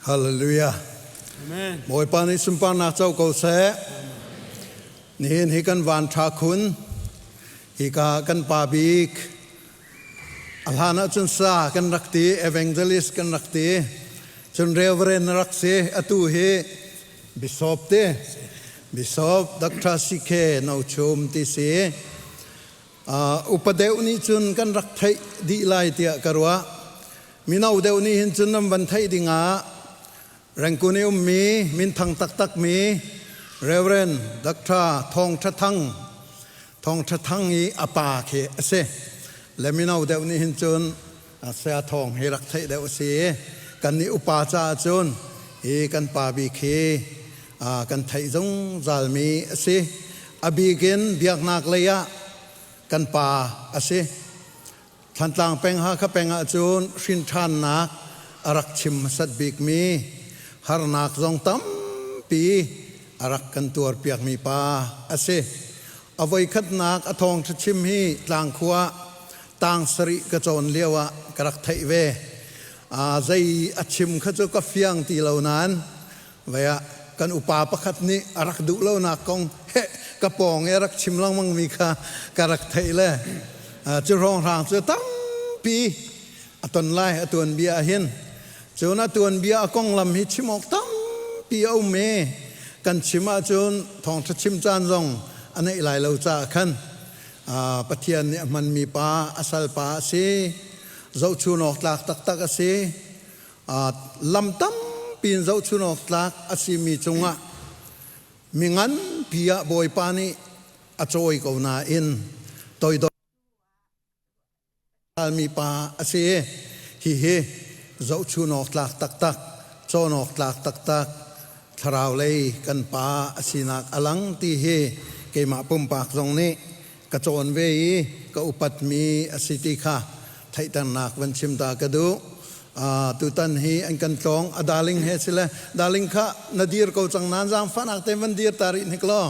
Hallelujah. Amen. Bawipa nih sunparnak co ko seh. Nihin hi kan van tha khun. Hika kan pa bik a hlan ahcun sa kan rak ti, evangelist kan rak ti, cun reverend rak si, atu hi bishop ti, bishop Dr. CK No Chum ti si. Upa deuh nih cun kan rak theih dih lai tiah ka ruah. Mino deuh nih hin cun nan van theih dingah Rengkun i ummi minthang taktakmi Reverend Dr. Thawng Tha Thang Thawng Tha Thang i a pa khi a si. Le mino deuh nih hin cun saya thawng hi rak theih deuh a si i kan nih upa caah cun hi kan pa bik hi kan theih zungzalmi a si. A bik in biaknak lei ah kan pa a si. Thantlang peng Hakha peng ahcun hrinṭhannak a rak chim hmasat bikmi harnak zong tampi a rak kan tuarpiakmi pa a si. A voikhatnak a thawngṭha chim hi tlangkhua tang sarih ka cawn lio ah ka rak theih ve. Zei a chim kha cu ka fiang ti lo nain vei ah kan upa pakhat nih a rak duh lonak kong he ka pawng i a rak chim lengmangmi kha ka rak theih le cu hrawnghrang cu tampi a ton lai a tuanbia ah hin cun a tuanbia a konglam hi chim awk tampi a um i kan chim ahcun thawngṭha chim caan zong a neih lai lo caah khan Pathian nih a hmanmi pa a salpa a si zohchun awk tlak taktak a si Lam tampi in zohchun awk tlak a simi cungah mi nganpi ah Bawipa nih a cawi ko nain toidor mi pa a si. Hihi zohchun awk tlak taktak, cawn awk tlak taktak, thlarau lei kan pa a sinak a lang ti hi keimah pumpak zong nih ka cawn ve i ka upatmi a si ti kha theihternak van chim ta ka duh. Tutan hi an kan tlawng a darling he sile darling kha na dir ko cang nan zaangfahnak te van dir ta rih hnik law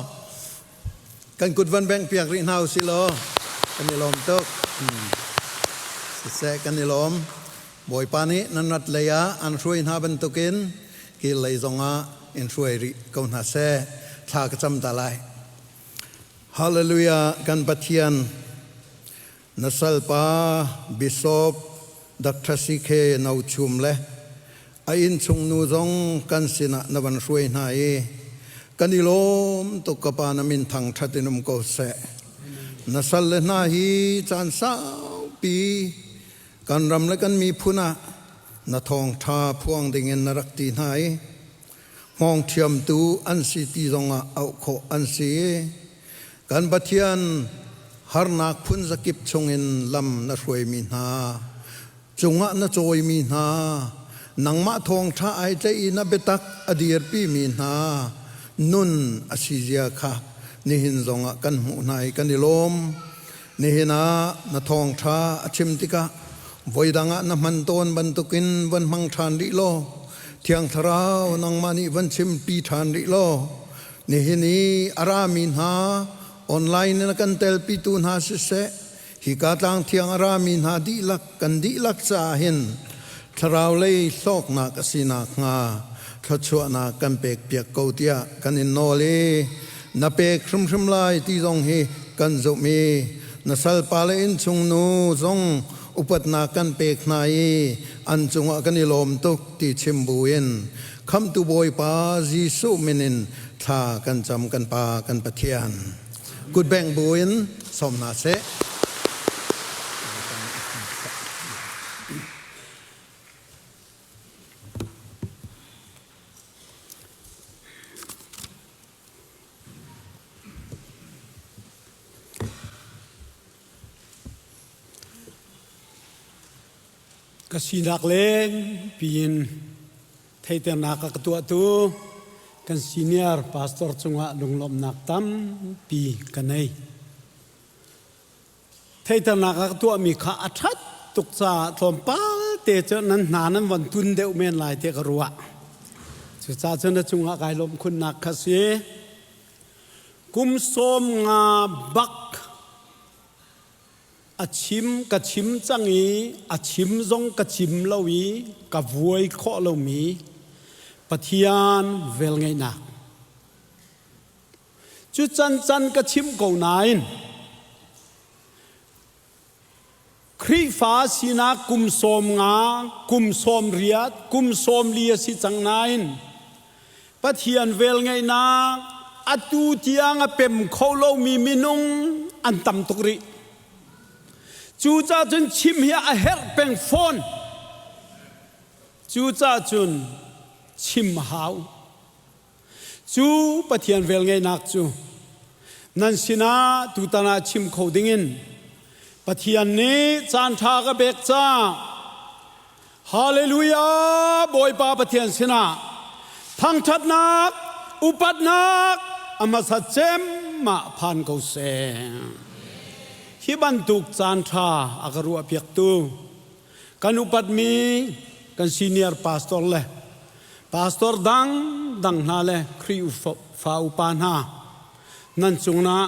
kan kut van bengh piak rih hna usih law kan i lawm tuk. Siseh kan i lawm. Bawipa nih nan rat lei ah an hruai hna bantukin kil lei zongah in hruai rih ko hna seh. Thla ka cam ta lai. Hallelujah kan Pathian na salpa Bishop Dr. CK No Chum le a innchung nu zong kan sinah na van hruai hna i kan i lawm tuk ka pa na min thangṭhat in um ko seh. Na sal le hna hi caan saupi kan ram le kan miphun ah na thawngṭha phuang dingin na rak ti hna i Hngawng ṭhiamtu an si ti zongah auh khawh an si. Kan Pathian harnak phun zakip chungin lam na hruaimi hna, cungah na cawimi hna, nangmah thawngṭha ai tlaih i na biatak a dirpimi hna nun a si zia kha nihin zongah kan hmuh hna i kan i lawm. Nihin ah na thawngṭha a chim tikah voidang ah na hman tawn bantukin van hmang ṭhan rih law Thiang Thlarau nangmah nih van chimpi ṭhan rih law nihin i a rami hna online in a kan telpitu hna siseh hika tlang thiang a rami hna dihlak kan dihlak caah hin thlarau lei hlawknak a si nakhnga thluachuahnak kan pekpiak ko tiah kan in nawl i na pek hrimhrim lai ti zong hi kan zumh i na salpa le innchung nu zong upatnak kan pek hna i an cungah kan i lawm tuk ti chim buin khamtu Bawipa Jesuh min in thla kan cam kan Pa kan Pathian kutbengh buin sawm hna seh. Ka sinak leng piin theihternak a ka tuahtu kan senior pastor cungah lunglawmhnak tampi ka nei. Theihternak a ka tuahmi kha a ṭhat tuk caah tlawmpal te cu nan hna nan von tun deuh men lai tiah ka ruah. Cucaah cun na cungah kai lawmh khunnak kha si. Kum 15 bak a chim ka chim cang i a chim zong ka chim lo i ka vuai khawh lomi. Pathian velngeihnak. Cu cancan ka chim ko nain Khrihfa sinak kum 50, kum 80, kum 40 a si cang nain Pathian velngeihnak atu tiang a pem kho lomi minung an tam tuk rih. Cucaah cun chim hi a herh peng fawn. Cucaah cun chim hau. Cu Pathian velngeihnak cu nan sinah tutan ah chim kho dingin Pathian nih caanṭha ka pek caah Hallelujah Bawipa Pathian sinah thangṭhatnak upatnak a hmasa cem ah phan ko seh. Hi bantuk caanṭha a ka ruahpiaktu Kan upatmi kan senior pastor le pastor dang dang hna le Khrihfa upa hna nan cungah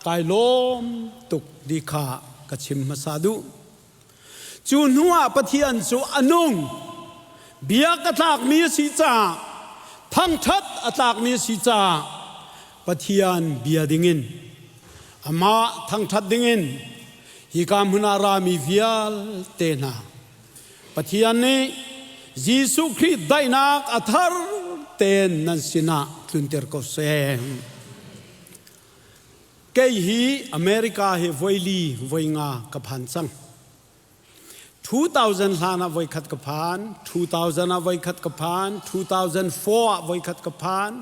kai lawm tuk ti kha ka chim hmasa duh. Cu hnu ah Pathian cu a nung, biak a tlakmi a si caah, thangṭhat a tlakmi a si caah Pathian bia dingin amah thangṭhat dingin hika hmun ah rami vialte hna Pathian nih Jesuh Khrih daihnak a thar tein nan sinah tlunter ko seh. Kei hi America hi voili voi nga ka phan cang. 2000 hlan ah voikhat ka phan, 2000 ah voikhat ka phan, 2004 ah voikhat ka phan,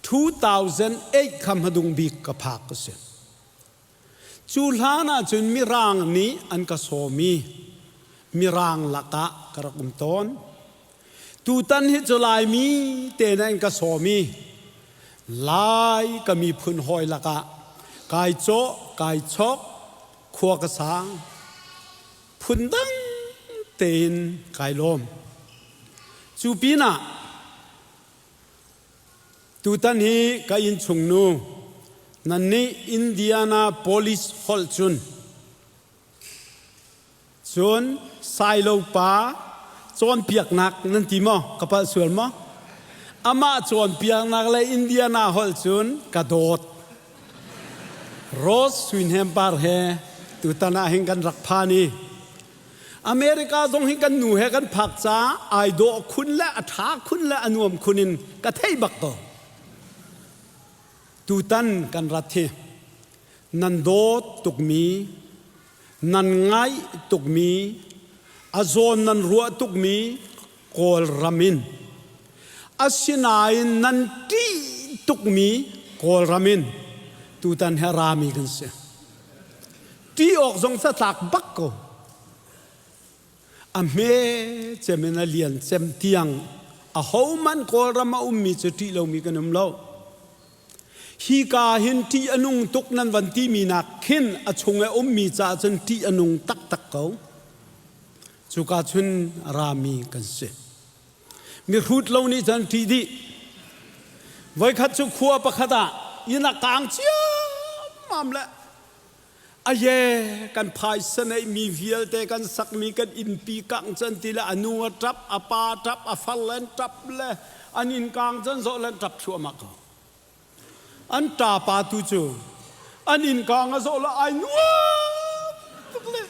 2008 kha hmadung bik ka phak ka si. Cu hlan ah cun Mirang nih an ka sawm i Mirang lakah ka rak um tawn. Tutan hi cu Laimi te nih an ka sawm i Lai ka miphun hawi lakah kai cawh, kai chok, khua ka sang. Phundang tein kai lawm. Cu pinah Tutan hi ka innchungnu nannih Indianapolis holh cun cun Sailo pa cawnpiaknak nan ti maw? Ka palh sual maw? Amah cawnpiaknak le Indiana holh cun ka dawt. Rose Suinhem Par he tutan ah hin kan rak phan i America zong hi kan nu he kan phak caah ai dawh khun le a ṭha khun le a nuam khun in ka thei bak ko. Tutan kan rat hi nan dawt tukmi, nan ngaih tukmi, a zawn nan ruah tukmi Kawlram in asinain nan ṭih tukmi Kawlram in tutan he rami kan si. Ṭih awk zong catlak bak ko. A hme cem in a lian cem tiang a hohmanh Kawlram a ummi cu ṭih lomi kan um lo. Hi ka hin ṭih a nung tuk nan van timi nak khin a chung i ummi caah cun ṭih a nung taktak ko. Cuka cun a rami kan si. Mihrut lo nih cun ṭih dih. Voikhat cu khua pakhat ah inn a kaang ciammam le aye kan phaisa neihmi vialte kan sakmi kan innpi kangh can ti le a nu a ṭap a pa ṭap a far le an ṭap le an inn kaang can zawh le an ṭap thluahmah ko. An ṭapa tu cu an inn kaang a zawh le ai nuam tuk le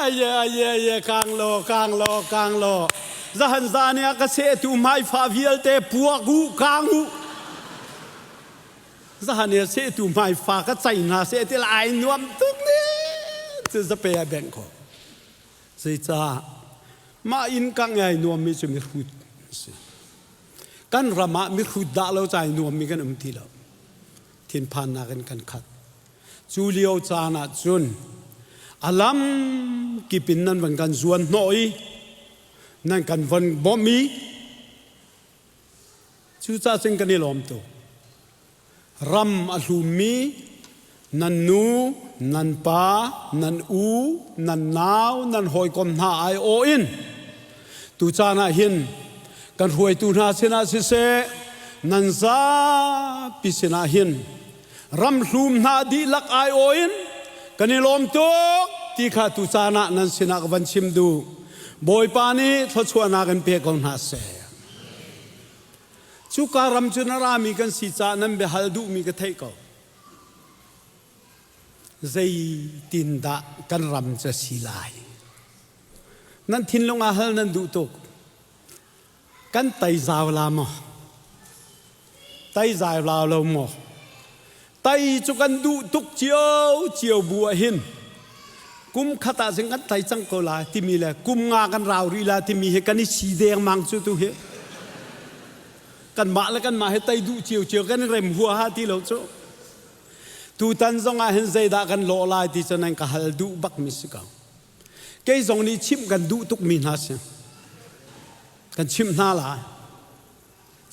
aye aye aye kaang law kaang law kaang law zahan zan ah ka sehtu hmaifa vialte puak u kaang u zahan i sehtu hmaifa ka cai hna seh ti ai nuam tuk ni cu zape a bengh ko zeicah mah inn kang ai nuammi cu mihrut si kan ram ah mihrut dah lo cai nuammi kan um ti lo thinphannak in kan khat cu lio caan ah cun a lam kip in nan van kan zuan hnawh i nan kan von bawmh i cucaah cun kan i lawm tuk Ram a hlummi nan nu, nan pa, nan u, nan nau, nan hawikom hna aiawh in tucaan ah hin kan hruaitu hna sinah siseh, nan zapi sinah hin ram hlum hna dihlak aiawh in kan i lawm tuk ti kha tucaan ah nan sinah ka van chim duh. Bawipa nih thluachuahnak in pe ko hna seh. Cuka ram cu na rami kan si caah nan biahal duhmi ka theih ko. Zeitindah kan ram cu a si lai? Nan thinlung ah hal nan duh tuk. Kan tei zau la maw? Tei zau la lo maw? Tei cu kan duh tuk cio cio bu ah hin kum khat ah zing kan tei cang ko lai timi le kum nga kan rau rih la timi hi kan i si dengmang cu tu hi. Kanmah le kanmah hi tei duh cio cio kan i rem huaha ti lo cu. Tutan zong ah hin zeidah kan lawh lai ti cu nan ka hal duh bak mi si ko. Kei zong nih chimh kan duh tukmi hna si. Kan chimh hna lai.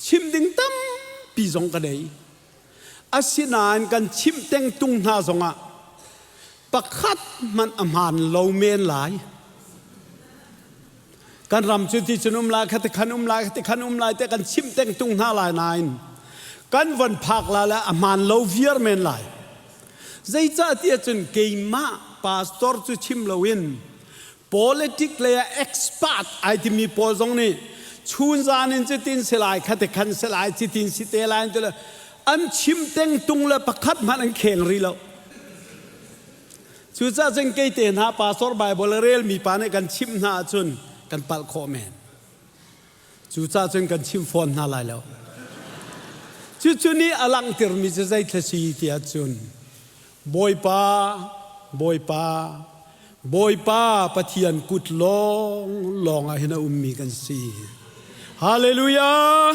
Chim ding tampi zong ka nei. Asinain kan chimh tengtung hna zongah pakhat hmanh a hmaan lo men lai. Kan ram cu ti cun um lai, khati khan um lai, khati khan um lai te kan chimh tengtung hna lai nain kan von phak la le a hmaan lo viar men lai. Zeicah tiah cun keimah pastor cu chim loin politic lei ah expert ai timi pawl zong nih chunzan in cutin si lai khati khan si lai citin si te lai ti le an chim tengtung le pakhat hmanh an kheng rih lo. Cucaah cun kei te hna pastor Bible a relmi pa nih kan chimh hna ahcun kan palh khawh men. Cucaah cun kan chim fawn hna lai lo. Cucu nih a langhtermi cu zeithla si tiah cun Bawipa, Bawipa, Bawipa Pathian kut lawng lawng ah hin a ummi kan si. Hallelujah!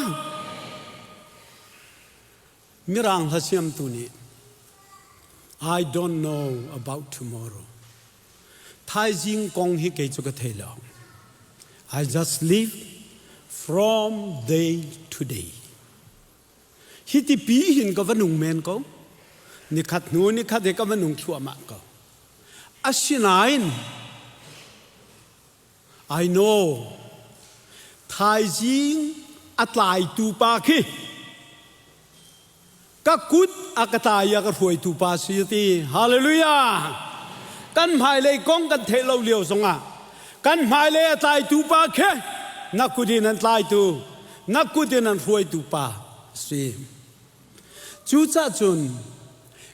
Mirang hla siamtu nih I don't know about tomorrow. Thaizing kong hi kei cu ka thei lo. I just live from day to day. Hi ti pi hin ka va nung men ko. Nikhat hnu nikhat he ka va nung thluahmah ko. Asinain I know thaizing a tlaitu pa khi ka kut a ka tlai a ka hruaitu pa si ti hallelujah kan hmailei kong kan theih lo lio zongah kan hmailei a tlaitu pa khi na kut in an tlaitu na kut in an hruaitu pa si cucah cun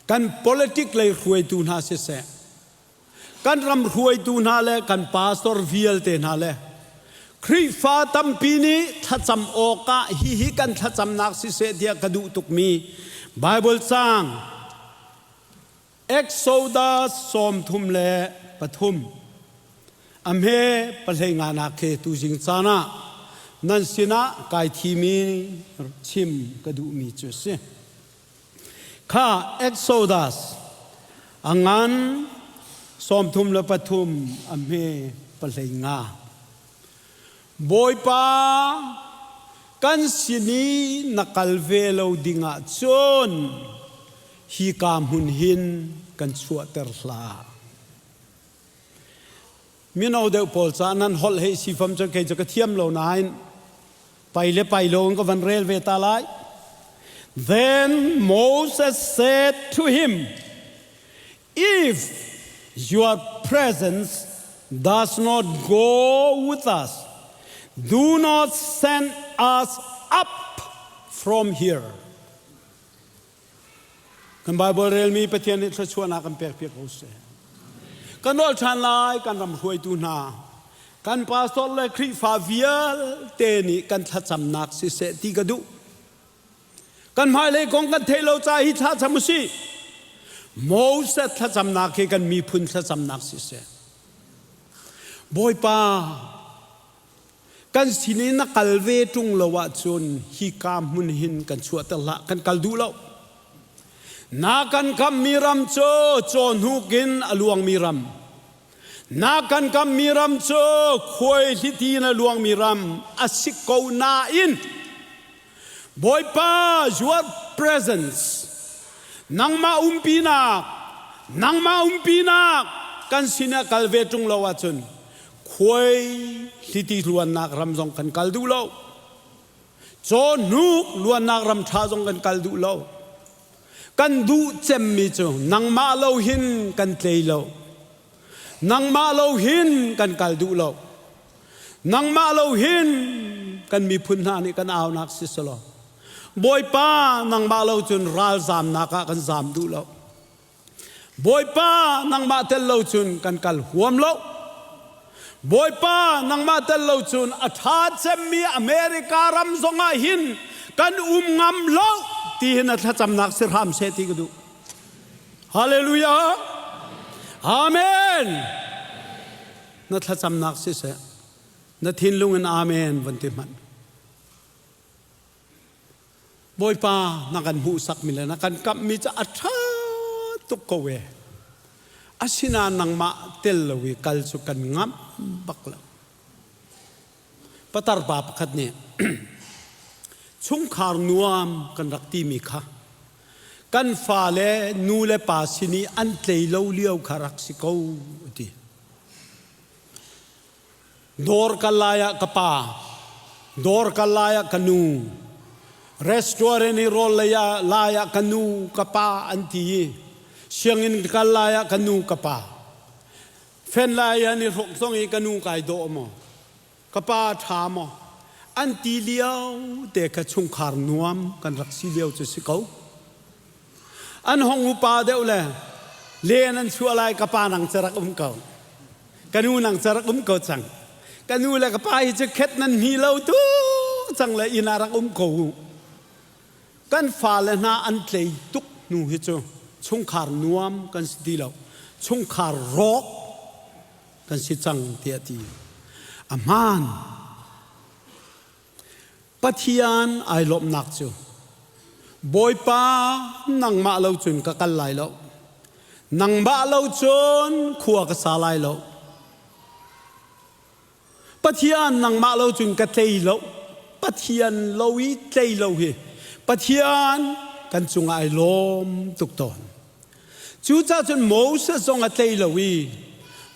kan politic lei hruaitu hna siseh Kan ram hruaitu hna le kan pastor vialte hna le Khrihfa tampi nih thlacam awkah hihi kan thlacamnak siseh tiah ka duh tukmi Bible caang Exodus 33 a hme pahlei nganak khi tuzing caan ah nan sinah kai thimi chim ka duhmi cu a si. Kha Exodus a ngan 33 a hme 15. Bawipa kan sin i na kal ve lo dingah cun hika hmun hin kan chuahter hlah. Mino deuh pawl caah nan holh hei si fam cun kei cu ka thiam lo nain pai le pai lo in ka van rel ve ta lai. Then Moses said to him, If your presence does not go with us, do not send us up from here. Kan Bible relmi Pathian nih thluachuahnak kan pekpiak ko seh. Kan nawl ṭhan lai kan ram hruaitu hna, kan pastor le Khrihfa vialte nih kan thlacamnak siseh ti ka duh. Kan hmailei kong kan theih lo ca hi thlacam usih. Moses thlacamnak hi kan miphun thlacamnak siseh. Bawipa, Kan sin i na kal ve ṭung lo ahcun hika hmun hin kan chuahter hlah, kan kal duh lo. Na kan kammi ram cu cawhnuk in a luangmi ram. Na kan kammi ram cu khuaihliti in a luangmi ram a si ko nain Bawipa, your presence, nangmah umpinak, nangmah umpinak kan sin ah kal ve ṭung lo ahcun khuai hliti luannak ram zong kan kal duh lo cawhnuk luannak ram ṭha zong kan kal duh lo kan duh cemmi cu nangmah lo hin kan tlei lo nangmah lo hin kan kal duh lo nangmah lo hin kan miphun hna nih kan aunak si selaw. Bawipa nangmah lo cun ralzamnak ah kan zam duh lo. Bawipa nangmah tel lo cun kan kal huam lo. Bawipa nangmah tel lo cun a ṭha cemmi America ram zongah hin kan um ngam lo ti hin a thlacamnak si hram seh ti ka duh. Hallelujah. Amen. Na thlacamnak siseh na thinlung in amen van ti hmanh. Bawipa na kan hmuhsakmi le na kan kamhmi cu a ṭha tuk ko e. Asinain nangmah tel lo i kal cu kan ngamh bak lo. Patar pa pakhat nih chungkhar nuam kan rak timi kha kan fale nu le pa sin i an tlei lo lio kha rak si ko a ti. Dawr kal lai ah ka pa, dawr kal lai ah ka nu, restaurant i rawl lei ah lai ah ka nu, ka pa an ti i sianginn kal lai ah ka nu, ka pa. Fen lai ah ni hrok zong i ka nu kai dawh maw, ka pa ṭha maw, an ti lio te kha chungkhar nuam kan rak si lio cu si ko. An hong upa deuh le len an chuah lai ka pa nang cu rak um ko. Ka nu nang cu rak um ko cang. Ka nu le ka pa hi cu khet nan hni lo tu cang le inn ah rak um ko u. Kan fale hna an tlei tuk hnu hi cu chungkhar nuam kan si ti lo. Chungkhar rawk kan si cang tiah ti. A hmaan. Pathian ai lawmhnak cu Bawipa nangmah lo cun ka kal lai lo. Nangmah lo cun khua ka sa lai lo. Pathian nangmah lo cun ka tlei lo. Pathian lo i tlei lo hi Pathian kan cungah ai lawm tuk tawn. Cucaah cun Moses zong a tlei lo i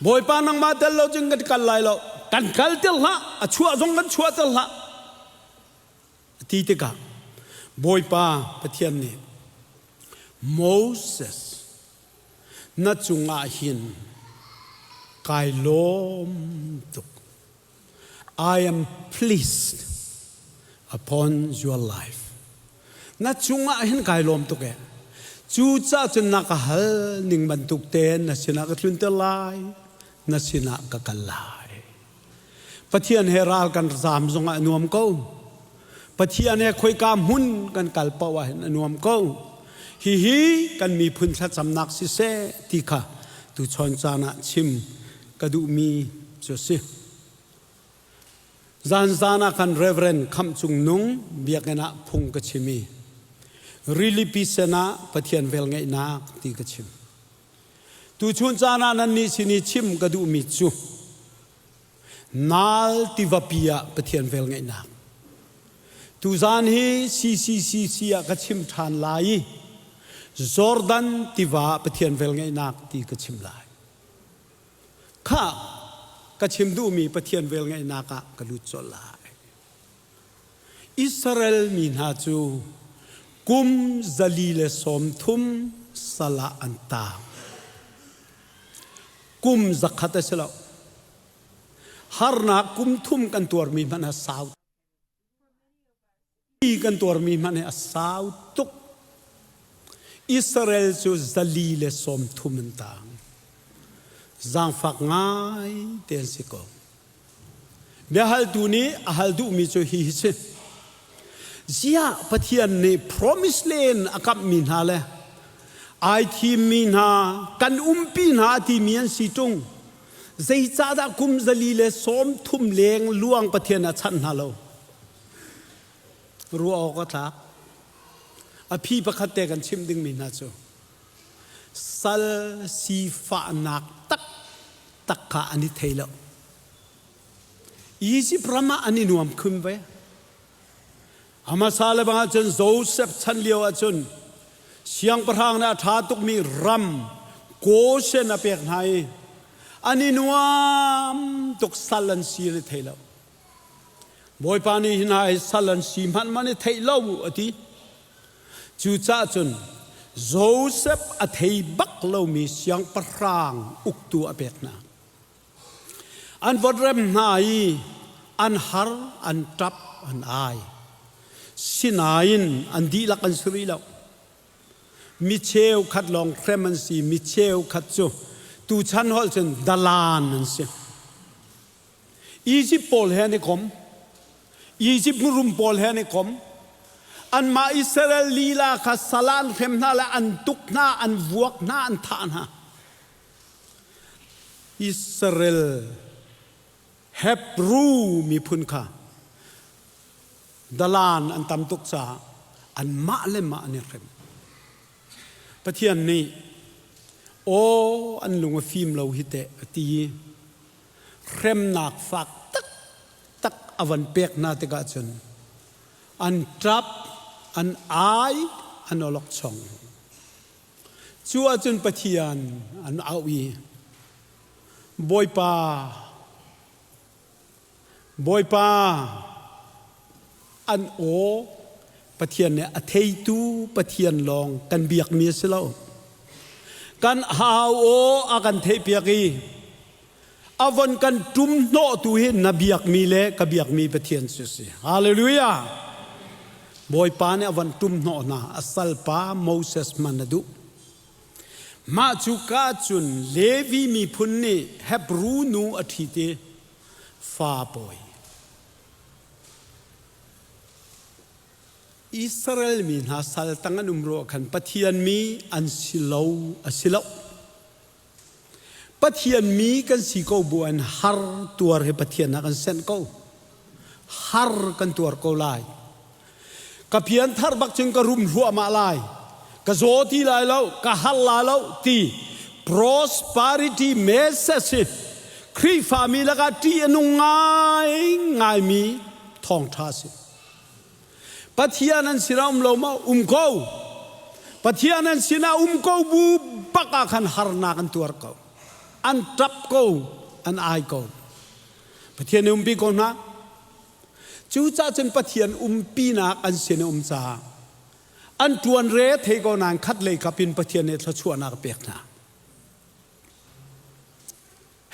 Bawipa nangmah tel lo cun kan kal lai lo. Kan kal tel hlah, a chuah zong kan chuah tel hlah. A ti tikah Bawipa Pathian nih Moses na cungah hin kai lawm tuk. I am pleased upon your life. Na cungah hin kai lawm tuk e. Cucaah cun na ka hal ning bantuk tein na sinah ka tlunter lai, na sinah ka kal lai. Pathian he ral kan zaam zongah a nuam ko. Pathian he khoika hmun kan kal paoh ah hin a nuam ko. Hihi kan miphun thlacamnak siseh ti kha tuchon caan ah chim ka duhmi cu a si. Zanzan ah khan Reverend Khamh Cung Nung biakinn ah phung ka chim i rilipi sen ah Pathian velngeihnak ti ka chim. Tuchun caan ah nannih sin i chim ka duhmi cu Nal tivapi ah Pathian velngeihnak. Tuzan hi CCCC ah ka chim ṭhan lai i Jordan tiva ah Pathian velngeihnak ti ka chim lai. Khah, ka chim duhmi Pathian velngeihnak ah ka lut colh lai. Israel mi hna cu kum 130 sal ah an taang. Kum 100 a si lo. Harnak kum thum kan tuarmi hmanh a sau kan tuarmi hmanh hi a sau tuk. Israel cu 130 an taang. Zaangfak ngai te an si ko. Biahaltu nih a hal duhmi cu hi hi si. Ziah Pathian nih promise len a kamhmi hna le ai thimmi hna kan umpi hna a timi an si ṭung. Zeicahdah kum 130 leng luang Pathian a chanh hna lo? Ruah awk a tlak. A phi pakhat te kan chimh dingmi hna cu sal sifahnak taktak kha an i thei lo. Izipt ram ah an i nuam khun ve. A hmasa le bang ahcun Joseph chan lio ahcun siangpahrang nih a ṭha tukmi ram Goshen a pek hna i an i nuam tuk sal an si an i thei lo. Bawipa nih hi hna hi sal an si hmanh man i theih lo a ti. Cucaah cun Joseph a thei bak lomi siangpahrang uktu a pek hna. An vawt rem hna i an har, an ṭap, an ai. Sinain an dihlak an si rih lo. Mi cheukhat lawng hrem an si, mi cheukhat cu tuchan holh cun dalan an si. Egypt pawl he an i kom. Egypt mirum pawl he an i kom. Anmah Israel lila kha sal ah an hrem hna le an tuk hna, an vuak hna, an thah hna. Israel Hebrew miphun kha dalan an tam tuk caah anmah le mah an i hrem. Pathian nih aw an lung a fim lo hi teh a ti i hremnak fak taktak a van pek hna tikah cun an ṭap, an ai, an awlokchong. Cu ahcun Pathian an auh i Bawipa, Bawipa, an aw Pathian nih a theitu Pathian lawng kan biakmi a si lo. Kan hau aw a kan theihpiak i a von kan ṭum hnawhtu hi na biakmi le ka biakmi Pathian cu si. Hallelujah! Bawipa nih a von ṭum hnawh hna. A salpa Moses hman a duh. Mah cu ka cun Levi miphun nih Hebru nu a ṭhit i fa pawi. Israel mi hna sal tang an um ruah khan Pathian mi an si lo a si lo. Pathian mi kan si ko bu an har tuar hi Pathian ah kan senh ko. Har kan tuar ko lai. Ka pian thar bak cun ka rum hluahmah lai. Ka zaw ti lai lo, ka har la lo ti prosperity message hi Khrihfami lakah ṭih a nung ngaingaimi thawngṭha a si. Pathian an sinah um lo maw? Um ko. Pathian an sinah um ko bu bak ah khan harnak an tuar ko. An ṭap ko, an ai ko. Pathian nih umpi ko hna. Cucaah cun Pathian umpinak an sin a um caah an ṭuan re thei ko nain khat lei kap in Pathian nih thluachuahnak a pek hna.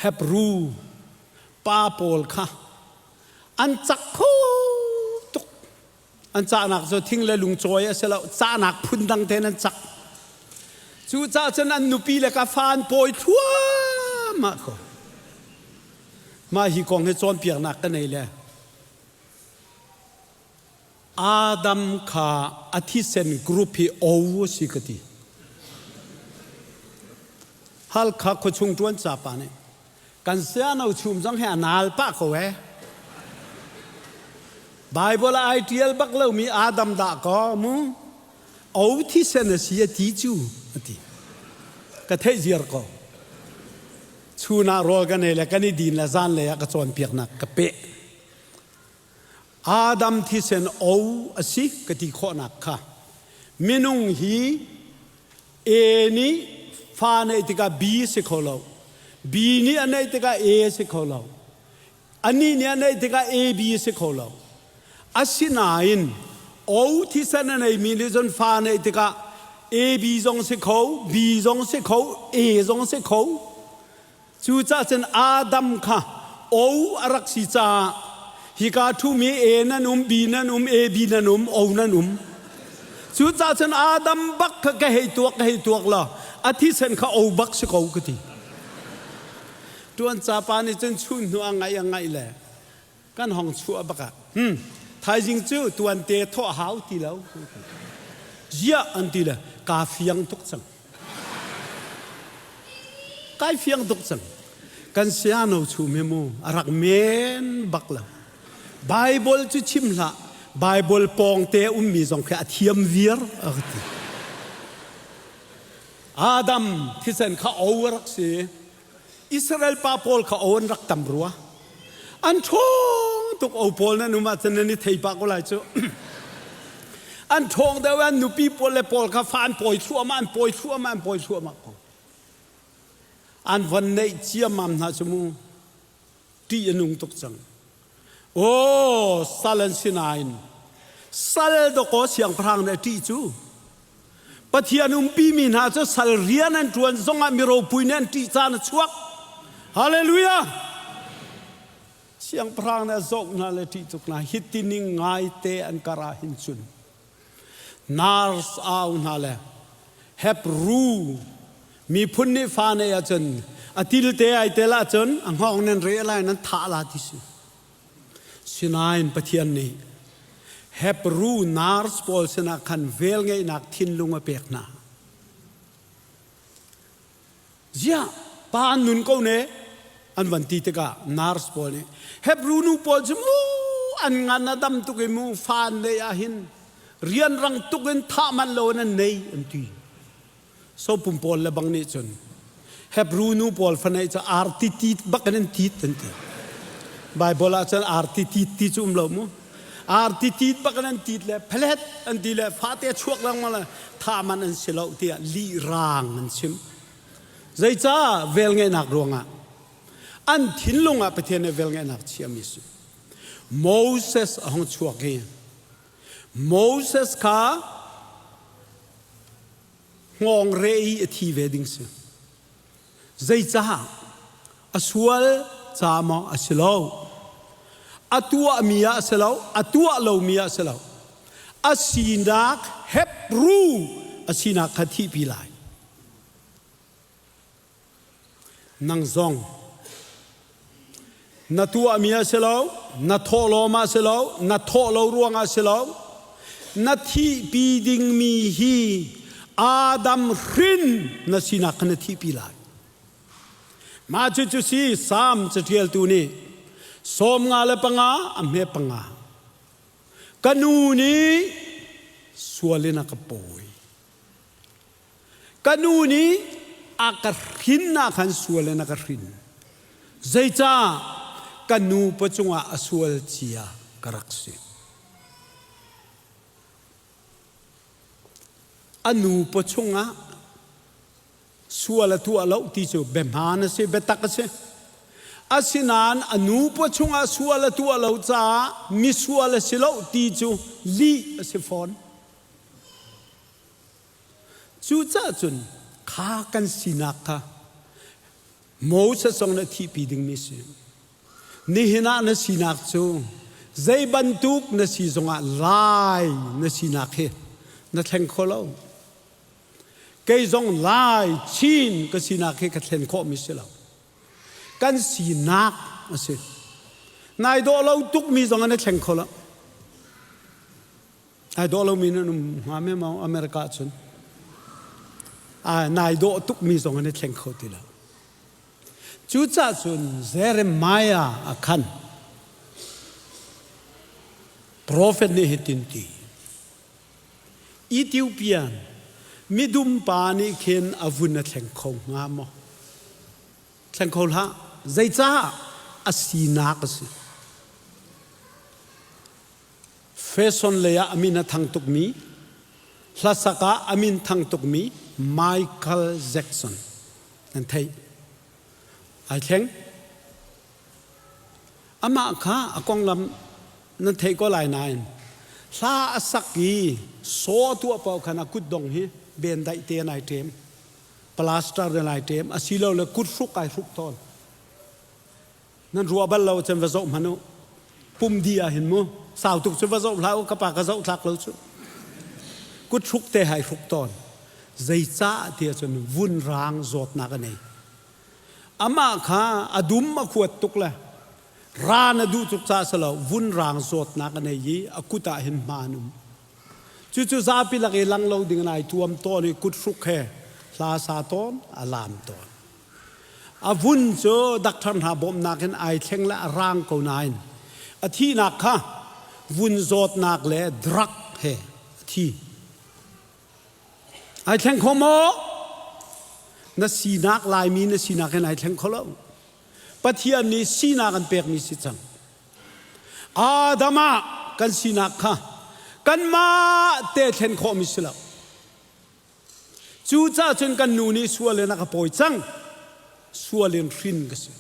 Hebrew pa pawl kha an cak kho tuk. An cahnak cu thing le lung cawi a si lo, cahnak phun dang tein an cak. Cucaah cun an nupi le ka fa an pawi thluahmah ko. Mah hi kong hi cawnpiaknak ka nei le Adam kha a thisen group hi O a si ka ti. Halkha khuachung ṭuan ca pa nih kan siano chum zong hi a naal pah ko ee. Bible ah ai ṭial bak lomi Adam dah kaw mu O thisen a si a ti cu a ti. Ka theih ziar ko. Chun ah rawl kan ei le kan i din le zanlei ah ka cawnpiaknak ka peh. Adam thisen o a si ka ti khawhnak kha minung hi A nih fa neih tikah B si kho lo B nih a neih tikah A si kho lo anih nih a neih tikah AB si kho lo asinain O thisen a neimi nih cun fa neih tikah AB zong si kho B zong si kho A zong si kho Cucaah cun Adam kha O a rak si caah hika ṭhumi A nan um, B nan um, A B nan um, O nan um. Cucaah cun Adam bak kha ka hei tuak ka hei tuak law a thisen kha O bak si ko ka ti. Ṭuan capa nih cun chun hnu a ngaih a ngaih le kan hong chuah bak ah thaizing cu tuante thawh hau ti lo. Ziah an ti le kaa fiang tuk cang. Kai fiang tuk cang. Kan siano chum hi mu a rak men bak lo. Bible cu chim hlah. Bible pawng te ummi zong khi a thiam viar a ka ti. Adam thisen kha o a rak si. Israel pa pawl kha o an rak tam rua. An ṭhawng tuk o pawl nan um ahcun nan i thei pah ko lai cu. An ṭhawng deuh an nupi pawl le pawl kha fa an pawi thluahmah an pawi thluahmah an pawi thluahmah ko. An von neih ciammam hna cu mu ṭih a nung tuk cang. Aw sal an si nain sal dawkaw siangpahrang nih a ṭih cu. Pathian umpimi hna cu sal rian an ṭuan zongah mi ropui nih an ṭih caan a chuak. Hallelujah! Siangpahrang nih a zoh hna le ṭih tuk hna. Hiti ning ngaite an kar ah hin cun nurse au hna le Hebrew miphun nih fa neih ahcun a tilte ai tel ahcun a hngawng nan re lai nan thah la ti si. Sinain Pathian nih Hebrew nurse pawl sinah khan velngeihnak thinlung a pek hna. Ziah pa an nun ko ne an van ti tikah nurse pawl nih Hebrew nu pawl cu mu an ngan a dam tuk i mu fa an neih ah hin rianrang tuk in thah manh lo in an nei an ti. Sopum pawl le bang nih cun Hebrew nu pawl fa neih cu arti tit bak in an tit an ti. Bible ah cun arti tit ti cu um lo mu. Arti tit bak in an tit le phelet an ti le fate chuak lengmang le thah man an si lo tiah lih raang an chim. Zeicah velngeihnak ruangah an thinlung ah Pathian nih velngeihnak chiami si. Moses a hung chuak i Moses kha hngawng re i a thi ve ding si. Zeicah a sual ca maw a si lo? A tuahmi ah a si lo, a tuah lomi ah a si lo. A sinak Hebrew a sinak kha thihpi lai. Nang zong na tuahmi a si lo, na thawhlawm ah si lo, na thawh lo ruangah si lo, na thihpi dingmi hi Adam hrin na sinak kha na thihpi lai. Mah cucu si Salm caṭialtu nih 55 a hme panga. Ka nu nih sual in a ka pawi. Ka nu nih a ka hrin ah khan sual in a ka hrin. Zeicah ka nu pa cungah a sual cia ka rak si. A nu pa chungah sual a tuah lo ti cu biahmaan a si, biatak a si. Asinain a nu pa chungah sual a tuah lo caah misual a si lo ti cu lih a si fawn. Cucaah cun kha kan sinak kha Moses zong nih a thihpi dingmi a si. Nihin ah na sinak cu zei bantuk na si zongah Lai na sinak hi na thleng kho lo. Kei zong Lai Chin ka sinak hi ka thlen khawhmi si lo. Kan sinak a si. Nai dawh lo tukmi zong na thleng kho lo. Ai dawh lomi nan um hnga me maw America ahcun nai dawh tukmi zong an i thleng kho ti lo. Cucaah cun Jeremiah a khan profet nih hitin ti Ethiopian midum pa nih khin a vun a thleng kho hnga maw? Thleng kho hlah. Zeicah? A sinak a si. Fashion lei ah a min a thang tukmi, hlasak ah a min thang tukmi Michael Jackson nan theih. Ai thleng. Amah kha a konglam nan theih ko lai nain hla a sak i saw a tuah paoh khan a kutdong hi bendaih te an ai ṭem. Plaster in ai ṭem asilole kut hruk ai hruk tawn. Nan ruah bal lo cun va zoh hmanh u. Pum di ah hin mu. Sau tuk cu va zoh hlah u ka pa ka zoh thlak lo cu. Kut hruk te hai hruk tawn. Zeicah ti ahcun vunrang zawtnak a nei. Amah kha a dum a khuat tuk le ran a duh tuk caah si lo vunrang zawtnak a nei i a kut ah hin hma an um. Cucu zapi lak i lang lo ding in ai tuam tawn i kut hruk he hla sa tawn a laam tawn. A vun cu daktar hna bawmhnak in ai thleng le a rang ko nain a thihnak kha vun zawtnak le drug he a thi. Ai thleng kho maw? Na sinak Laimi na sinak in ai thleng kho lo. Pathian nih sinak an pekmi si cang. Adam ah kan sinak kha kanmah te thlen khawhmi si lo. Cucaah cun kan nu nih sual in a ka pawi cang. Sual in hrin ka si.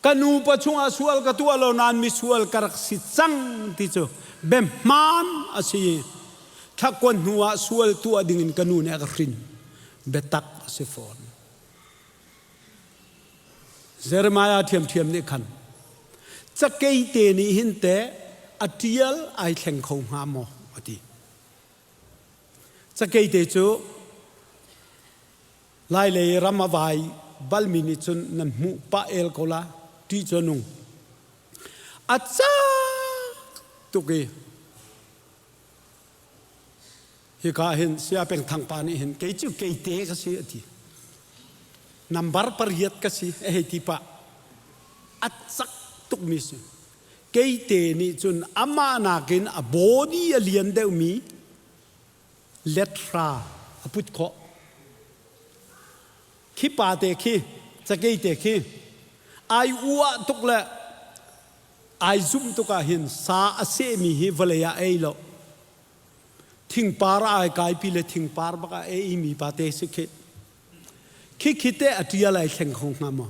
Ka nupa chungah sual ka tuah lo nain misual ka rak si cang ti cu biahmaan a si. Thlakuan hnu ah sual tuah dingin ka nu nih a ka hrin. Biatak a si fawn. Jeremiah ṭhiamṭhiam nih khan. Cakei te nih hin teh a ṭial ai thleng kho hnga maw a ti. Cakei te cu Lailei ram a vai balmi nih cun nan hmuh pah el ko la ṭih cu a nung. A cak tuk i hika hin Saya Peng Thang pa nih hin kei cu keite ka si a ti. Nambar pariat ka si a hei ti pah. A cak tukmi si. Keite nih cun amah nakin a body a lian deuhmi lethra a put khawh. Khi pa te khi, cakei te khi, ai uah tuk le ai zumh tuk ah hin sa a sehmi hi vawlei ah ei lo. Thingpar ai kaipi le thingpar bak ah ei mi pa te si khi. Khi khi te a ṭial ai thleng kho hnga maw?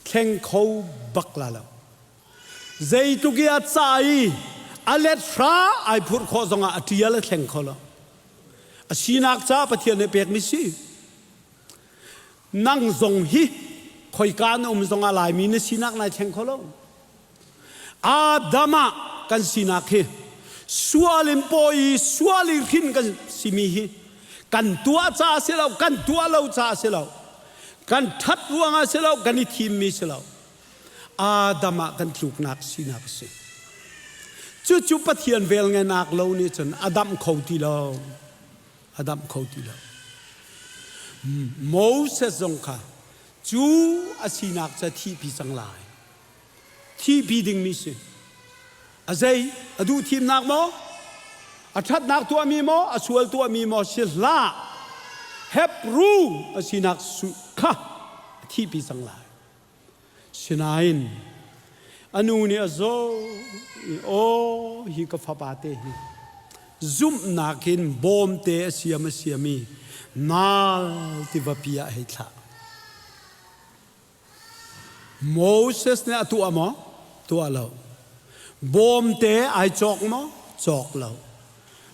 Thleng kho bak la lo. Zeitluk i a ca i a let hra ai phurh khawh zongah a ṭial a thleng kho lo. A sinak ca Pathian nih pekmi si. Nang zong hi khoika na um zongah Laimi na sinak nai thleng kho lo. Adam ah kan sinak hi sual in pawi i sual i hrin kan simi hi kan tuah caah si lo, kan tuah lo caah si lo, kan ṭhat ruangah si lo, kan i thimmi si lo. Adam ah kan tluknak sinak a si. Cucu Pathian velngenak lo nih cun a damh kho ti lo. A damh kho ti lo. Moses zong kha cu a sinak cu a thihpi cang lai. Thihpi dingmi si. A zei? A duh thimnak maw? A ṭhatnak tuahmi maw? A sual tuahmi maw? Si hlah. Hebrew a sinak kha a thihpi cang lai. Sinain a nu nih a zoh i aw hi ka fapa te hi zumhnak in bawmte a siam a siam i nal tivapi ah hei thlah. Moses nih a tuah maw? Tuah lo. Bawmte ai cawk maw? Cawk lo.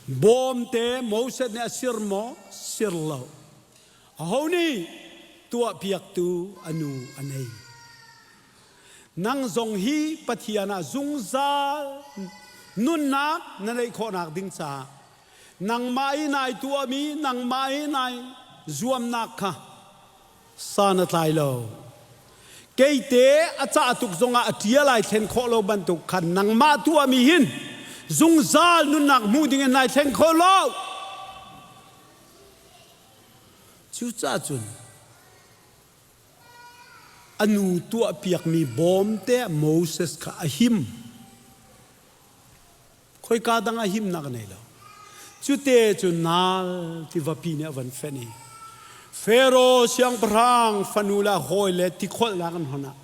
Bawmte Moses nih a sir maw? Sir lo. Aho nih tuahpiaktu a nu a nei. Nang zong hi Pathian ah zungzal nunnak na neih khawhnak ding caah nangmah i nai tuahmi, nangmah i nai zuamnak kha san a tlai lo. Keite a cah tuk zongah a ṭial ai thlen khawh lo bantuk khan nangmah tuahmi hin zungzal nunnak hmu dingin nai thleng kho lo. Cucaah cun a nu tuahpiakmi bawmte Moses kha a him. Khoika dang ah himnak a nei lo. Cute cu nal tivapi nih a van fenh i Faro siangpahrang fanu le a hawile tikholhnak an hon ah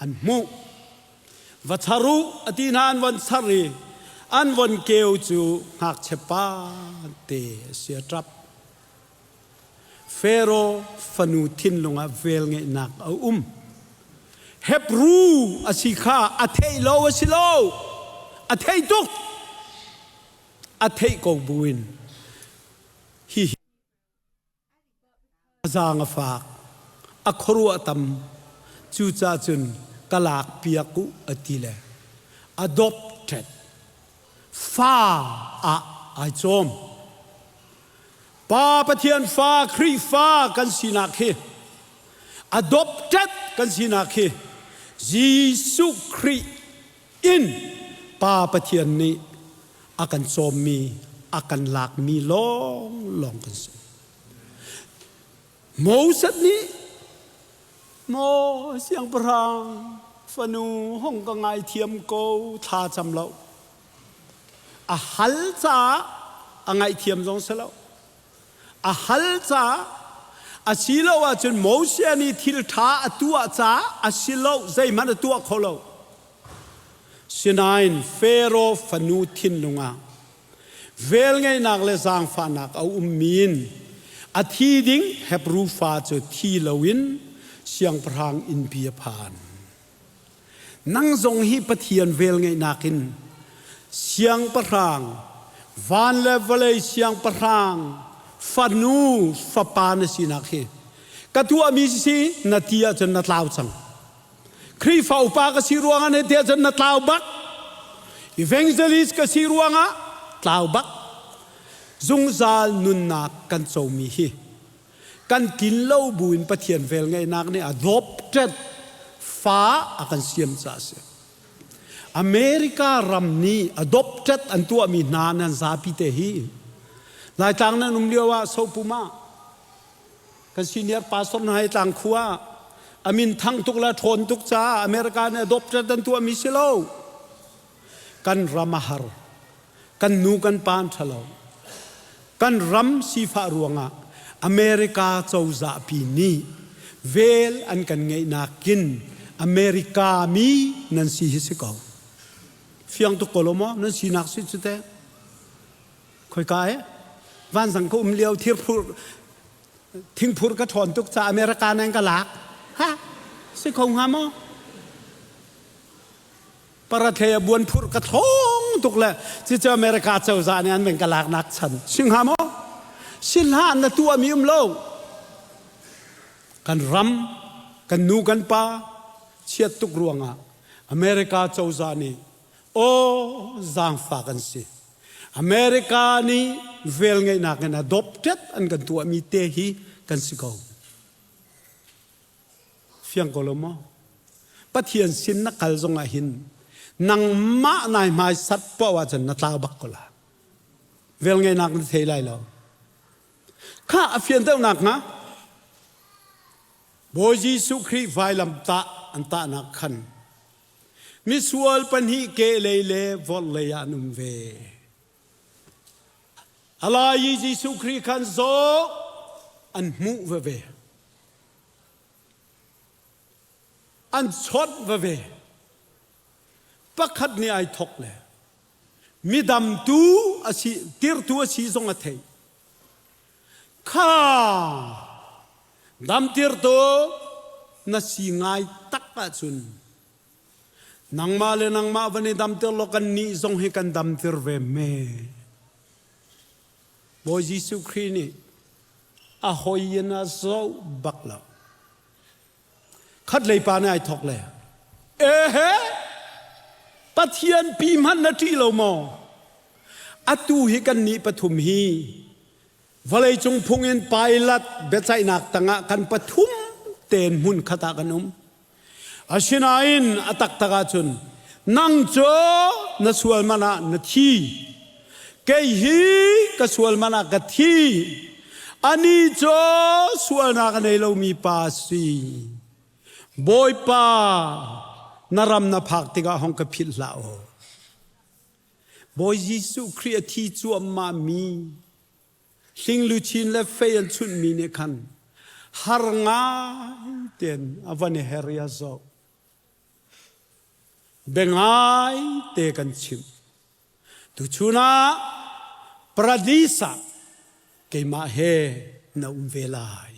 an hmuh. Va char u a ti hna an von char i an von keu cu ngakchia pa te a si a ṭap. Faro fanu thinlung ah velngeihnak a um. Hebru a si kha a theih lo a si lo. A thei tuk. A theih ko buin hihi A zaang a fak, a khuaruah tam, cucaah cun ka lakpiak u a ti le adopted fa ah ai cawm. Pa Pathian fa Khrihfa kan sinak hi adopted kan sinak hi Jesuh Khrih in Pa Pathian nih a kan cawmmi a kan lakmi lawnglawng kan si. Moses nih maw siangpahrang fanu hong ka ngaithiam ko thla cam lo a hal caah a ngaihthiam zong si lo a hal caah a si lo ahcun Moses nih thil ṭha a tuah caah a si lo zeihmanh a tuah kho lo sinain Pharaoh fanu thinlung ah Velngeihnak le zaangfahnak a ummi in a thi ding Hebru fa cu thi loin siangpahrang innpi a phan. Nang zong hi Pathian velngeihnak in siangpahrang, van le vawlei siangpahrang, fanu, fapa na sinak hi ka tuahmi si na ti ahcun na tlau cang. Khrihfa upa ka si ruangah na ti ahcun na tlau bak. Evangelist ka si ruangah tlau bak. Zungzal nunnak kan comi hi kan tlin lo buin Pathian velngeihnak nih adopted fa a kan siam caah a si. America ram nih adopted an tuahmi hna nan zapi te hi Laitlang nan um lio ah Sopum ah kan senior pastor hna hi tlang khua a min thang tuk le ṭhawn tuk caah America nih adopted an tuahmi si lo. Kan ram a har. Kan nu kan pa an ṭhalo. Kan ram sifah ruangah America cozah pi nih vel an kan ngeihnak kin America mi nan si hi si ko. Fiang tuk ko lo maw nan sinak si cu teh? Khoika e? Vanzang ka um lio thirphur thingphur ka ṭhawn tuk ca America nan ka lak. Ha? Si kho hnga maw? Parathlei a buan phurh ka thlong tuk le cucu America cozah nih an veng ka laknak chan si hnga maw? Si hlah na tuahmi um lo. Kan ram, kan nu kan pa chiat tuk ruangah America cozah nih aw zaangfak an si. America nih velngeihnak in adopted an kan tuahmi te hi kan si ko. Fiang ko lo maw? Pathian sin na kal zong ah hin nangmah nai hmai sat poah ahcun na tlau bak ko la. Velngeihnak na thei lai lo. Kha a fian deuhnak hnga Bawi Jesuh Khrih vailam tah an tahnak khan misual pahnih kehlei le vorhlei ah an um ve. A lai i Jesuh Khrih khan zaw an hmuh veve. An chawnh veve. Pakhat nih ai thok le midamtu a si tirtu a si zong a theih. Kha damtirtu na si ngai tak ahcun nangmah le nangmah van i damter law kannih zong hi kan damter ve me. Bawi Jesuh Khrih nih a hoi in a zoh bak lo. Khat lei pa nih ai thok le, Ehe, Pathian pi hmanh na ṭih lo maw? Atu hi kannih pathum hi vawleicung phung in Pilate biaceihnak tangah kan pathum tein hmun khat ah kan um. Asinain a taktak ahcun nang cu na sual man ah na thi. Kei hi ka sual man ah ka thi. Ani cu sualnak a nei lomi pa a si. Bawipa, na ram na phak tikah hong ka philh hlah aw. Bawi Jesuh Khrih a thi cuahmah mi Hling luchin le fei an chunhmi nih khan har ngai tein a van i her i a zoh. Bia ngai te kan chimh. Tuchun ah paradis ah keimah he na um ve lai.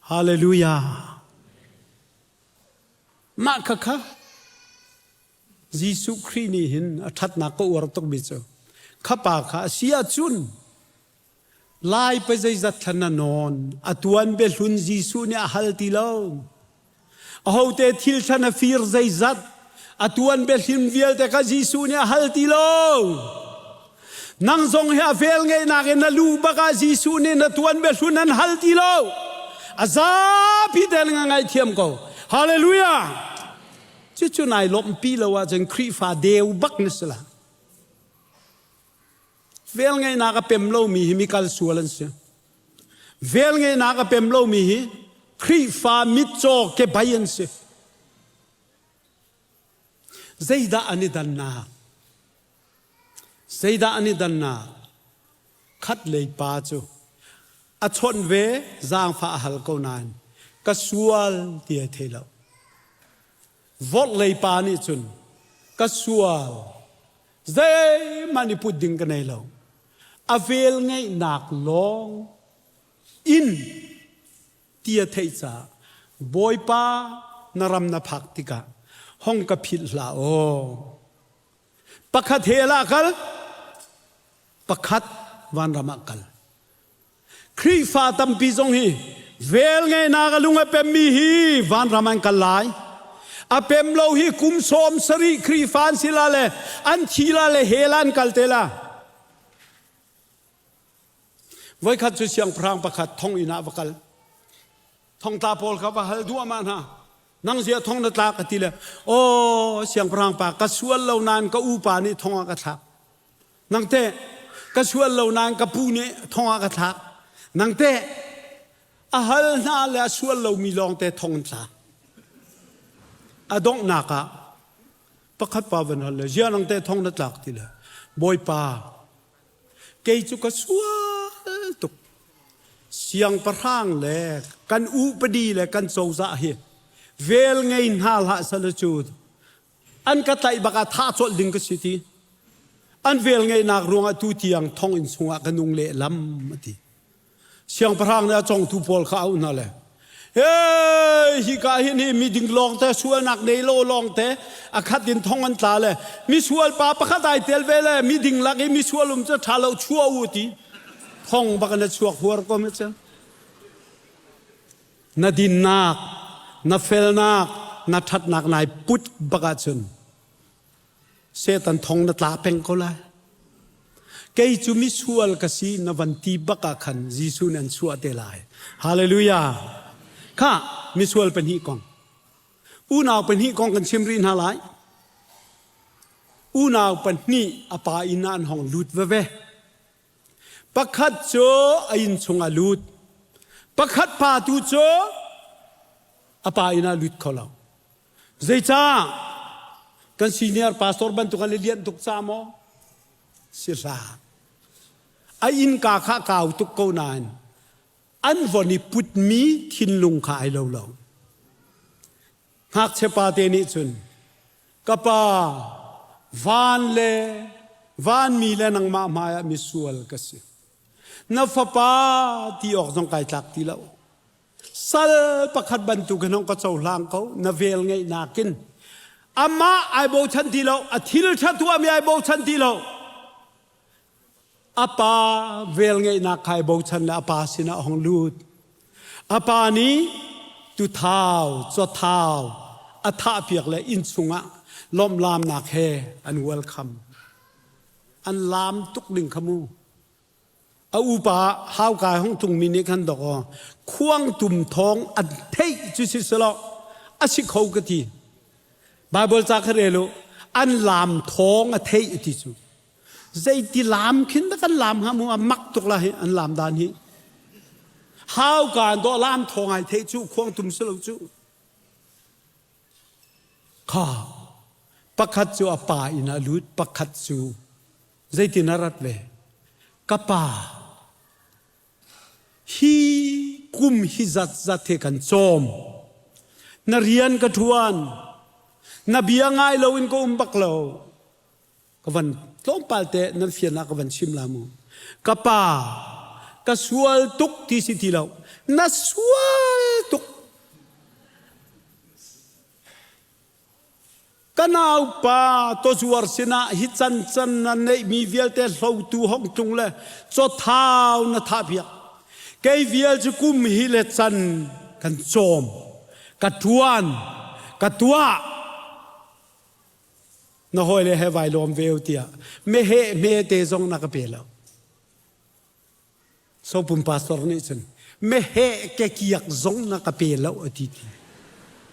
Hallelujah. Mah khakha Jesuh Khrih nih hin a ṭhatnak ka uar tukmi cu kha pa kha a si ahcun lai pa zeizat thlan a nawn a tuan biahlun Jesuh nih a hal ti lo ahote thil thlan a fir zeizat a tuan biahlun vialte kha Jesuh nih a hal ti lo nang zong hi a vel ngeihnak in na lu bak ah Jesuh nih na tuan biahlun an hal ti lo a zapi tein nga ngaihthiam ko hallelujah Cucu nai lawmhpi lo ahcun Khrihfa deu bak na si la. Velngeihnak a pem lomi hi mi kal sual an si. Velngeihnak a pem lomi hi Khrihfa mitcaw kebai an si. Zeidah an i dannak? Zeidah an i dannak? Khat lei pa cu a chawnh ve zaangfah a hal ko nain ka sual ti ai thei lo. Vorh lei pa nih cun ka sual zeihmanh i put ding ka nei lo. A vel ngeihnak lawng in ti a theih caah Bawipa na ram na phak tikah hong ka philh hlah aw. Pakhat hell ah kal, pakhat vanram ah kal. Khrihfa tampi zong hi vel ngeihnak a lung a pemmi hi vanram an kal lai. A pem lo hi kum 70 Khrihfa an si la le an thi la le hell an kal te la. Voikhat cu siangpahrang pakhat thonginn ah va kal. Thongtla pawl kha va hal duahmah hna. Nang zia thong na tla ka ti le aw siangpahrang pa ka sual lo nain ka upa nih thong ah ka thlak. Nang teh ka sual lo nain ka pu nih thong ah ka thlak. Nang teh a hal hna le a sual lomi lawngte thong an tla. A donghnak ah pakhat pa van hal le zia nang teh thong na tlak ti le Bawipa Kei cu ka sual tuk. Siangpahrang le kan upadi le kan cozah hi vel ngei hna hlah sal cu an ka tlaih bak ah thah colh ding ka si ti. An vel ngeihnak ruangah tu tiang thonginn chungah ka nung lehlam a ti. Siangpahrang nih a congtu pawl kha a auh hna le Hey, hika hin hi miding lawngte sualnak nei lo lawngte a khat in thong an tla le misual pa pakhat ai tel ve le miding lak i misual um cu ṭha lo chuah u ti thong bak in a chuak huar ko mi cu na dinnak na felnak na ṭhatnak nai put bak ahcun Satan thong na tla peng ko lai. Kei cu misual ka si na van ti bak ah khan Jesuh nih an chuah te lai. Hallelujah. Kha misual pahnih kong. Unau pahnih kong kan chim rih hna lai. Unau pahnih a pa inn ah an hong lut veve. Pakhat cu a inn chung a lut. Pakhat pa tu cu a pa inn ah lut kho lo. Zeicah? Kan senior pastor bantuk an i lianh tuk ca maw? Si hlah. A innka kha kau tuk ko nain an von i putmi thinlung kha ai lo lo. Ngakchia pa te nih cun ka pa van le vanmi le nangmah hmaiah misual ka si. Na fapa ti awk zong kai tlak ti lo. Sal pakhat bantuk in hong ka cohlang ko na vel ngeihnak in amah ai bochan ti lo a thil ṭha tuahmi ai bochan ti lo a pa vel ngeihnak kha ai bochan le a pa sinah a hong lut a pa nih tuthau cawthau a thahpiak le inn chungah lawmhlamnak he an welcome an laam tuk ding kha mu A upa hauka hung tungmi nih khan dok aw khuangtum thawng an theih cu si selaw a si kho ka ti. Bible ca kha rel u an laam thawng a theih a ti cu. Zeiti laam khin dah kan laam hnga mu a mak tuk la hi an laam dan hi. Hauka an dawh laam thawng ai theih cu khuangtum si lo cu. Kha pakhat cu a pa inn ah lut pakhat cu Zeitin a rat ve? Ka pa, hi kum hi zatzat he kan cawm. Na rian ka ṭuan. Na bia ngai loin ka um bak lo. Ka van tlawmpal te nan fiannak ka van chim la mu. Ka pa, ka sual tuk ti si ti lo. Na sual tuk. Ka naupa tawzuar sinah hi cancan na neihmi vialte hlotu hong tlung le cawthau na thahpiak. Kei vial cu kum hi le can kan cawm, ka ṭuan, ka tuah. Na hawile he vai lawm ve u tiah meheh hmete zong na ka pe lo. Sopum pastor nih cun meheh kekiak zong na ka pe lo a ti ti.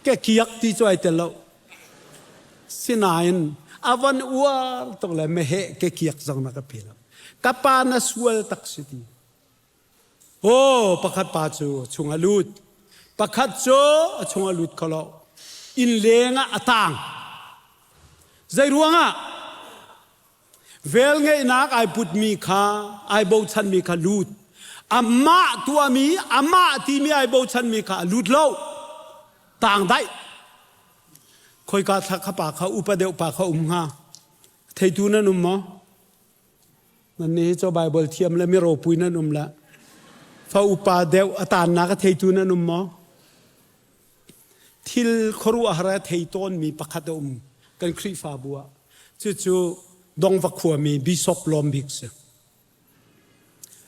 Kekiak ti cu ai tel lo. Sinain a van uar tuk le meheh kekiak zong na ka pe lo. Ka pa na sual tak si ti. Oh, pakhat pa cu chung a lut. Pakhat cu a chung a lut kho lo. Inn leng ah a tang. Zei ruangah? Velngeihnak ai putmi kha ai bochanmi kha lut. Amah tuahmi, amah timi ai bochanmi kha a lut lo. Tang daih. Khoika thla kha pa kha upa deuh pa kha um hnga. Theitu nan um maw? Nan nih cu Bible thiam le mi ropui nan um la. Fa upa deuh a tannak a theitu nan um maw? Thil khuaruahhar a thei tawnmi pakhat a um kan Khrihfabu ah. Cucu Dongva khuami Bishop Lawm Bik si.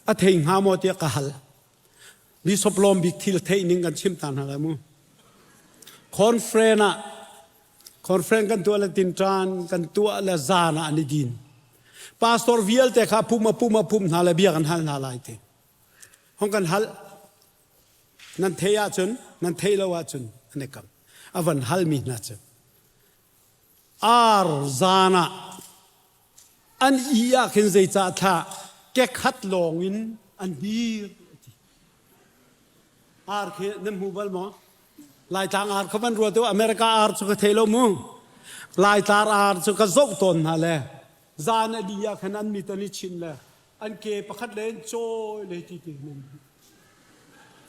A thei hnga maw tiah ka hal. Bishop Lawm Bik thil theih ning kan chim ta hna lai mu. Conference ah. Conference kan tuah le tinṭan kan tuah le zan ah an i din. Pastor vialte kha pum a pum a pum hna le bia kan hal hna lai ti. Hong kan hal. Nan thei ahcun, nan thei lo ahcun an i kam. A van halmi hna cu. Ar zan ah an i ah khin zeicah thlah kekhat lawng in an dir ti. Ar khi nan hmu bal maw? Laitlang ar kha van ruat u America ar cu ka thei lo mu. Laitlang ar cu ka zoh tawn hna le zan a li ah khan an mit an i chin le an ke pakhat le an cawi le ti ti nan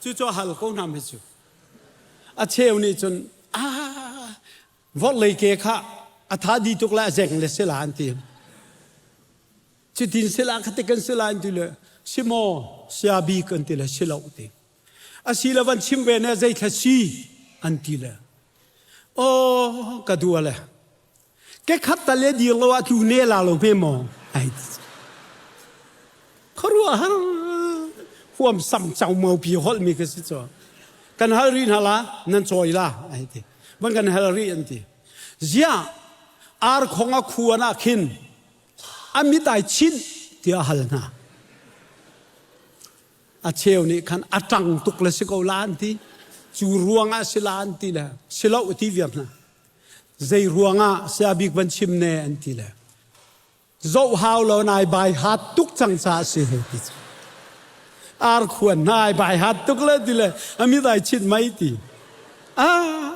cu cu hal ko hna me cu. A cheu nih cun ah vawlei ke kha a tha di tuk le a zeng le sila an ti. Cutin sila kha ti kan sila an ti le simo siabi kan ti le silo ti. Asi le van chim ve ne zeithla si an ti le aw ka dua le ke khat ta le dir lo ah tlu ne la lo hme maw ai khuaruah har huam sam chau mau pi holh mi ka si cho kan hal ri hna la nan chawi la ai ti van kan hal ri an ti zia ar khong a khuan ah khin a mit ai chin tiah hal hna A cheu nih khan a ṭang tuk le si ko la an ti. Cu ruangah si la an ti le si lo ti viar hna. Zei ruangah saya bik van chim ne an ti le zoh hau lo nai bai hat tuk cang caah si hei ti cu. Ar khuan nai bai hat tuk le ti le amit ai chit mai ti. Ah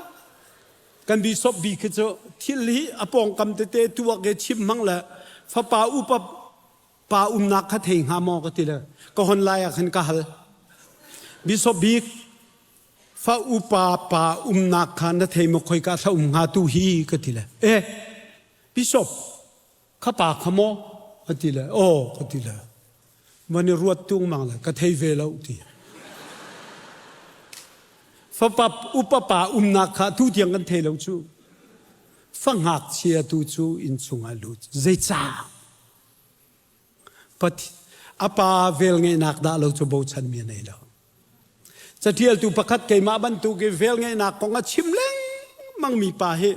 kan bishop bi khi cu thil hi a pawngkam tete tuak e chim hmang le fapa upa Pa umnak kha thei hnga maw ka ti le ka hon lai ah khan ka hal. Bishop bik fa upa pa umnak kha na thei maw khoi ka thla um hnga tu hi ka ti le eh bishop kha pa kha maw a ti le aw ka ti le van i ruat tung mang le ka thei ve lo ti fapa upa pa umnak kha tu tiang kan thei lo cu fa ngakchia tu cu inn chungah lut zeicah A pa velngeihnak dah lo cu bochanmi a nei lo. Catialtu pakhat keimah bantuk i velngeihnak kong a chim lengmangmi pa hi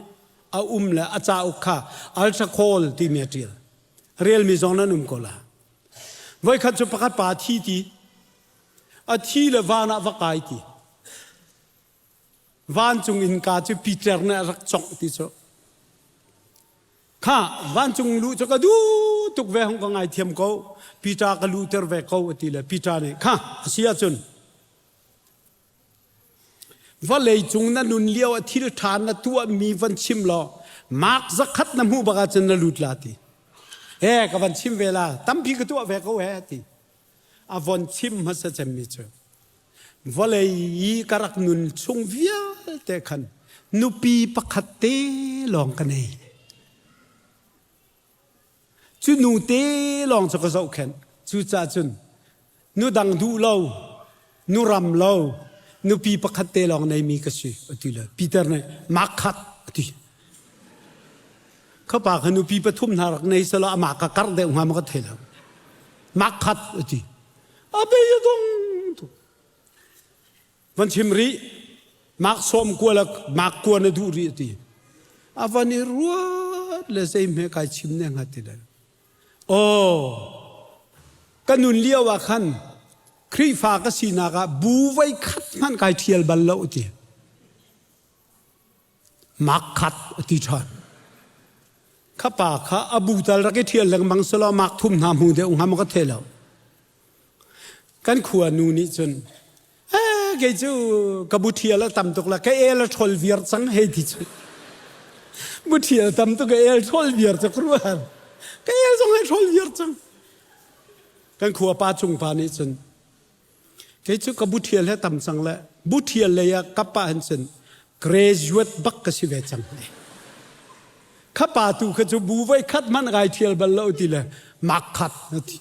a um le a cauk kha Altrakhol timi a ṭial. Relmi zong nan um ko la. Voikhat cu pakhat pa a thi ti. A thi le van ah va kai ti. Vancung innka cu Peter nih a rak congh ti cu. Kha vancung luh cu ka duh tuk ve hong ka ngaithiam ko. Peter ka luhter ve ko a ti le Peter nih kha a si ahcun vawlei cung na nun lio a thil ṭha na tuahmi van chim law mark zakhat na hmuh bak ahcun na lut la ti. He ka van chim ve la tampi ka tuah ve ko he ti. A von chim hmasa cemmi cu Vawlei i ka rak nun chung vialte khan nupi pakhat te lawng ka nei. Cu nu te lawng cu ka zohkhenh. Cucaah cun nu dang duh lo, nu ram lo, nupi pakhat te lawng neimi ka si, a ti le Peter nih mak khat a ti. Kha pa kha nupi pathum hna rak nei selaw amah ka karh deuh hnga ma ka thei lo. Mak khat a ti. A bei a dong tuk. Van chim rih, mak sawm kua le mak kua na duh rih ti. A van i ruat le zei hme kai chim ne hnga ti le. Aw, ka nun lio ah khan Khrihfa ka sinak ah bu voi khat hmanh kai ṭhial bal lo ti. Mak khat a ti ṭhan. Kha pa kha a bu tal rak i ṭhial lengmang selaw mak thum hna hmu deuh hnga maw ka thei lo. Kan khua nu nih cun eh kei cu ka bu ṭhial a tam tuk la ka el a ṭhol viar cang hei ti cu. Bu ṭhial tam tuk ka el ṭhol viar cu ka rual. Ka el zong ai ṭhol viar cang. Kan khua pa cung pa nih cun Kei cu ka buthial he tam cang le buthial lei ah kap ah hin cun graduate bak ka si ve cang. Kha pa tu kha cu bu voi khat hmanh kai thial bal lo ti le mak khat na ti.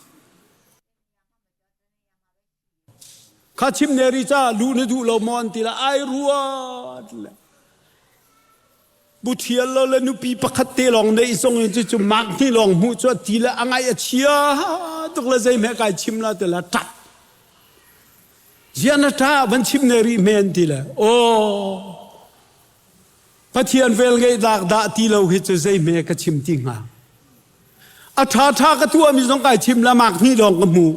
Kha chim ne ri ca lu na duh lo maw an ti le ai ruat le Buthial lo le nupi pakhat te lawng neih zong in cucu mak hnih lawng hmuh cu a ti le a ngaih a chia tuk le zeihme kai chim la ti le ṭap. Ziah na ṭah van chim ne rih men ti le aw. Pathian velngeihnak dah ti lo hi cu zeihme ka chim ti hnga. A ṭhaṭha ka tuahmi zong kai chim la mak hnih lawng ka hmu.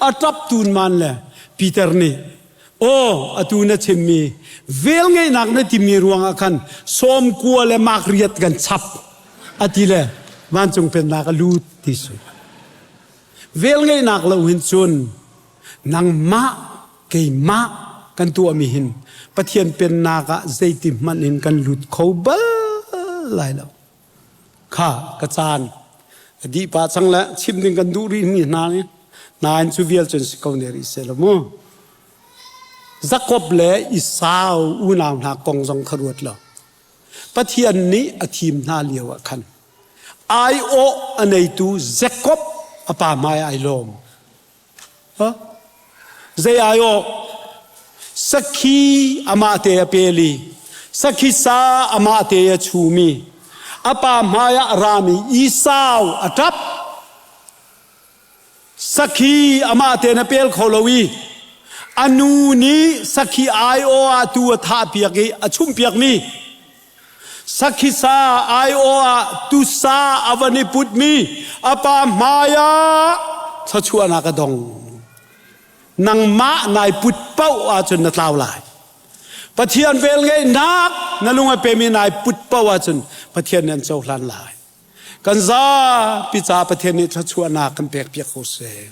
A ṭap tun man le Peter nih aw atu na chimmi velngeihnak na timi ruangah khan sawmkua le mak riat kan chap a ti le vancung pennak a lut ti si. Velngeihnak lo hin cun nangmah keimah kan tuahmi hin Pathian pennak ah zeiti hmanh in kan lut kho bal lai lo. Kha ka caan a dih pah cang le chim ding kan duh rih mi hna nih nain cu vial cun si ko ne rih seh law mu. Jakob le Esau unau hna kong zong kha ruat lo. Pathian nih a thim hna lio ah khan aiawh a neitu Jakob a pa hmai ai lawm. Zei aiawh? Sakhi amah te a pel i sakhi sa amah te a chum i a pa hmaiah a rami Esau a ṭap. Sakhi amah tein a pel kho lo i a nu nih sakhi aiawh ah tuu a thahpiak i a chumhpiakmi Sakhi sa aiawh ah tusa a van i putmi a pa hmaiah thluachuahnak a dong. Nangmah nai put paoh ahcun na tlau lai. Pathian velngeihnak na lung a pemi nai put paoh ahcun Pathian nih an cohlan lai. Kan zapi ca Pathian nih thluachuahnak kan pekpiak ko seh.